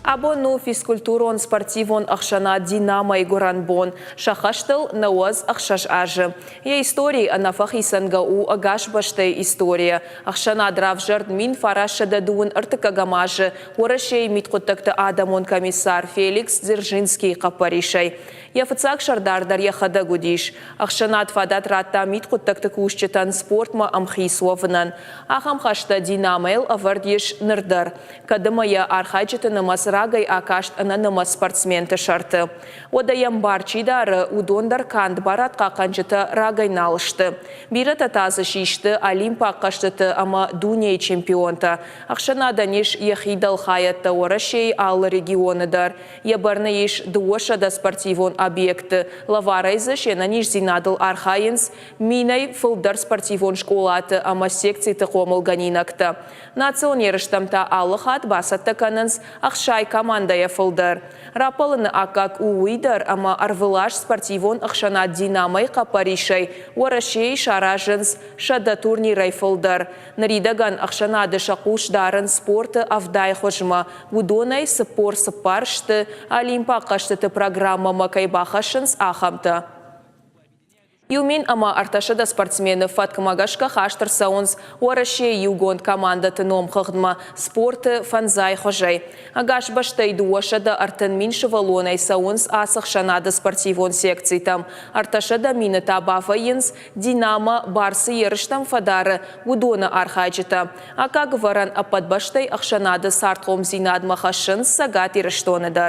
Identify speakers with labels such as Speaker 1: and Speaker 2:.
Speaker 1: Абон у физкультурон-спортивон ӕхсӕнад «Динамо-йы» гуырӕн бон. Сӕххӕст ыл 96 азы. Йӕ истори ӕнӕфӕхицӕнгӕ у ӕгас бӕстӕйы историйӕ. Ӕхсӕнад равзӕрд 1930 ӕртыккӕгӕм азы Уӕрӕсейы мидхъуыддӕгты адӕмон комиссар Феликс Дзержинскийы хъӕппӕрисӕй. Йӕ фыццаг сӕрдар дӕр йӕхӕдӕг уыдис. Ӕхсӕнад фадат радта мидхъуыддӕгты кусджытӕн спортмӕ ӕмхиц уӕвынӕн. Ахӕм хӕстӕ «Динамо-йыл» ӕвӕрд ис ныр дӕр. Кӕд ӕмӕ йӕ архайджыты нымӕц рагӕй акаст ӕнӕнымӕц спортсменты сӕрты. Уӕдӕ йӕм бар чи дары, уыдон дӕр канд барадхъахъхъӕнджытӕ рагӕй нал сты. Бирӕтӕ та дзы систы Олимпаг хъӕзтыты ӕмӕ дунейы чемпионтӕ. Ӕхсӕнадӕн ис йӕхи дӕлхайӕдтӕ Уӕрӕсейы алы регионы дӕр. Йӕ бӕрны ис 200 спортивон объекты, лӕварӕй дзы се нӕниздзинадыл архайынц минӕй фылдӕр спортивон скъолаты ӕмӕ секциты хъомылгӕнинӕгтӕ. Национ ерыстӕм та алы хатт бацӕттӕ кӕнынц 60 командӕйӕ фылдӕр. Раппӕлыны аккаг у уый дӕр, ӕмӕ ӕрвылаз спортивон ӕхсӕнад «Динамо-йы» хъӕппӕрисӕй Уӕрӕсейы саразынц 100 турнирӕй фылдӕр. Ныридӕгӕн ӕхсӕнады сӕ хъус дарынц спорты 70 хуызмӕ. Уыдонӕй 44 сты, Олимпаг хъӕзтыты программӕмӕ кӕй бахӕссынц, ахӕмтӕ. 1300 спортсмены фӕткмӕ гӕсгӕ хаст ӕрцӕуынц Уӕрӕсейы иугонд командӕты номхыгъдмӕ спорты фӕндзай хуызӕй. Ӕгас бӕстӕйы 230 000 сывӕллонӕй цӕуынц ацы ӕхсӕнады спортивон секцитӕм. 300 000 та бавӕййынц, Динамо Барсы ерыстӕм фӕдары, уыдоны архайджытӕ. Аккаг ӕвӕрӕн ӕппӕт бӕстӕй ӕхсӕнады цардхъомдзинадмӕ хӕссынц Цӕгат Ирыстоны дӕр.